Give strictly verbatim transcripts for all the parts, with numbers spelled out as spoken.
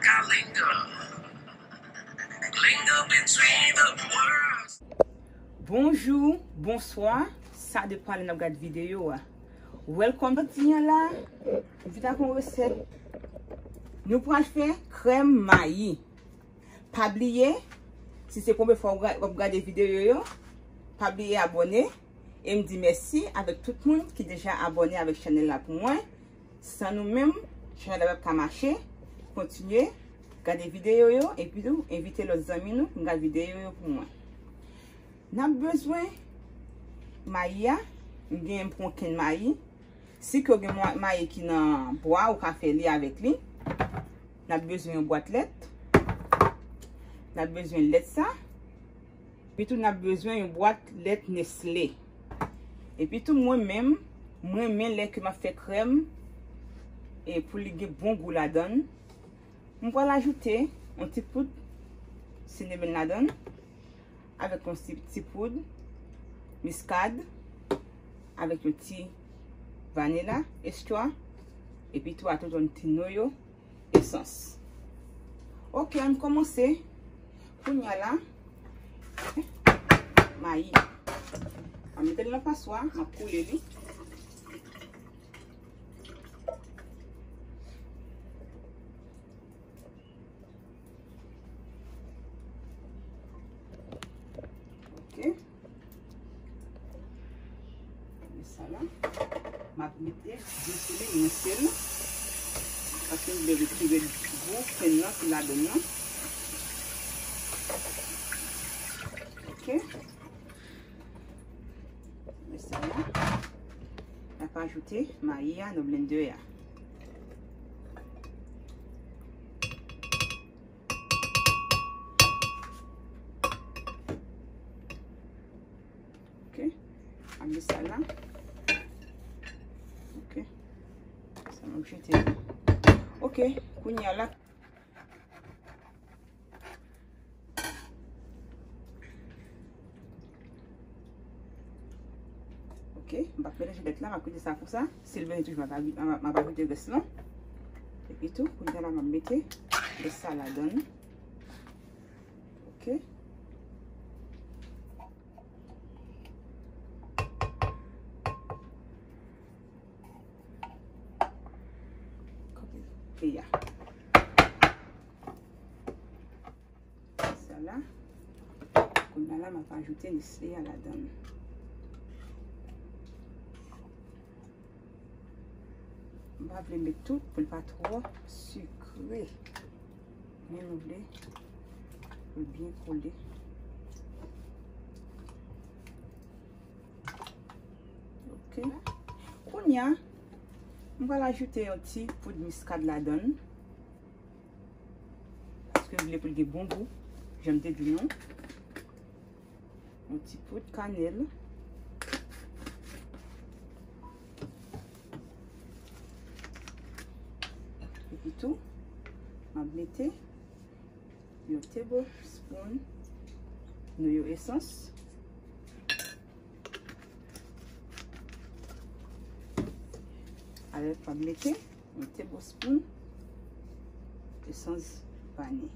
Kalinga. Linga between the worlds. Bonjou, bonswa, sa depann lè n ap gad videyo a. Welcome, jodi a la, m vin ak yon resèt. Nou pral fè krèm mayi. Pa bliye, si se premye fwa w ga-, w ap gade videyo yo, pa bliye abòne. E m di mèsi avèk tout moun ki deja abòne avèk chanèl la pou mwen. San nou menm, chanèl la p ap ka mache. Kontinye gade videyo yo, epi tou envite lòt zanmi nou pou gade videyo yo pou mwen. N ap bezwen mayi a, m gen yon kenn mayi. Si ke w gen mwa-, mayi ki nan bwa, ou ka fè li avèk li. N ap bezwen yon bwat lèt. N ap bezwen lèt sa. Epi tou, n ap bezwen yon bwat lèt Nestlé. Epi tou, mwen menm, mwen renmen lè ke m ap fè krèm, e pou li gen bon gou ladan l. M pral ajoute yon ti poud sinamon ladan l, avèk yon ti, ti poud miskad, avèk yon ti vanila extra, epi tou ajoute yon ti noyo esans. Ok, ann kòmanse. Kounye a la, mayi. Mwen mete l nan paswa, mwen koule li. Ok. Mete sa la. M ap mete dlo sou li, mwen sèl. Paske m vle retire gou kenn nan ki ladan l lan. Ok. Mete sa la. N ap ajoute mayi a nan blender a. Ok. Ap met sa la. Ok. Sa m ap jete. Ok. Kounye a la. Ok, m p ap melanje lèt la, m ap kite sa konsa. Si l bezwen toujou, m ap, m ap, m ap ajoute rès lan. Epi tou, kounye a la, m ap mete rès sa ladan l. Ok. Kote? Eya. Sa la. Kounye a la, m ap ajoute Nestlé a ladan l. M pa vle met tout pou l pa twò sikre. Men nou vle pou l byen kole. Ok. Kounye a, m pral ajoute yon ti poud miskad ladan l. Paske m vle pou l gen bon gou, jan m te di nou. Yon ti poud kanèl. Epi tou, m ap mete yon tablespoon noyo esans. Avèk, m ap mete yon tablespoon esans vanilya.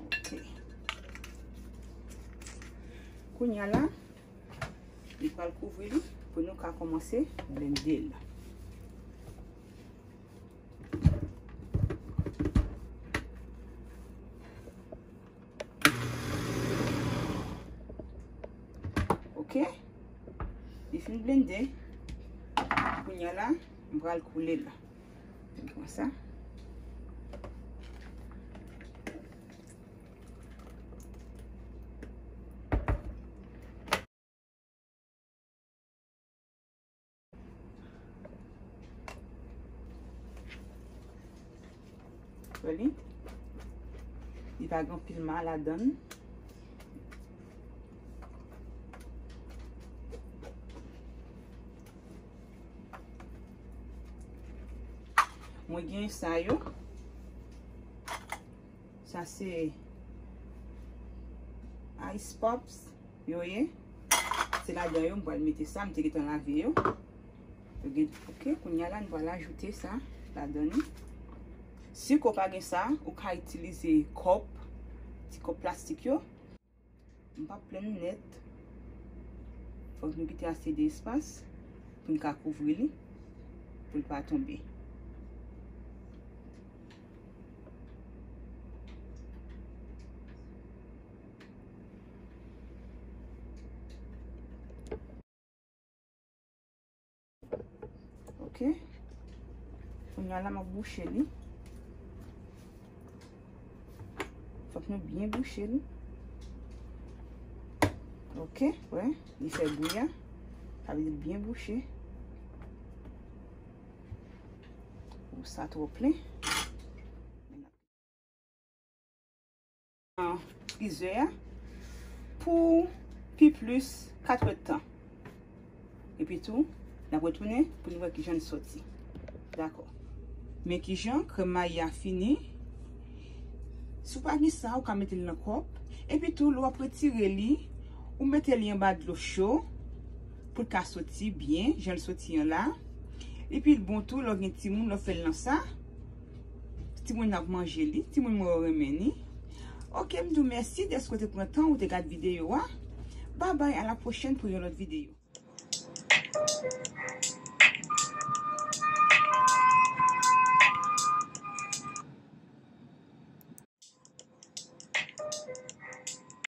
Ok. Kounye a la, li pral kouvri li pou nou ka kòmanse blende l. Ok. Li fin blende. Kounye a la, m pral koule l. Konsa. Wè li? Li pa gen anpil ma ladan l. Mwen gen sa yo. Sa se ice pops yo ye. Se ladan yo m pral mete sa, m te gentan lave yo. Yo gen, ok, kounye a la, nou pral ajoute sa ladan li. Si ke w pa gen sa, ou ka itilize kòp, ti kòp plastik yo. M p ap plenn nèt. Fòk nou kite ase de espas pou n ka kouvri li, pou l pa tonbe. Ok. Kounye a la, m ap bouche li. Fòk nou byen bouche li. Ok, wè, li fè bri a. Sa vle di l byen bouche. Ou sa twò plen. Nan frizè a pou pi plis kat èdtan. Epi tou, n ap retounen pou n wè kijan l soti. Dakò. Men kijan krèm mayi a fini. Si w pa gen sa, ou ka mete l nan kòp. Epi tou, lè w ap retire li, ou mete li anba dlo cho pou l ka soti byen, jan l soti an la. Epi l bon tou, lè w gen timoun, lè w fè l nan sa, timoun ap manje li, timoun mwen yo renmen li. Ok, m di w mèsi dèske w te pran tan ou te gad videyo a. Babay, a la pwochèn pou yon lòt videyo.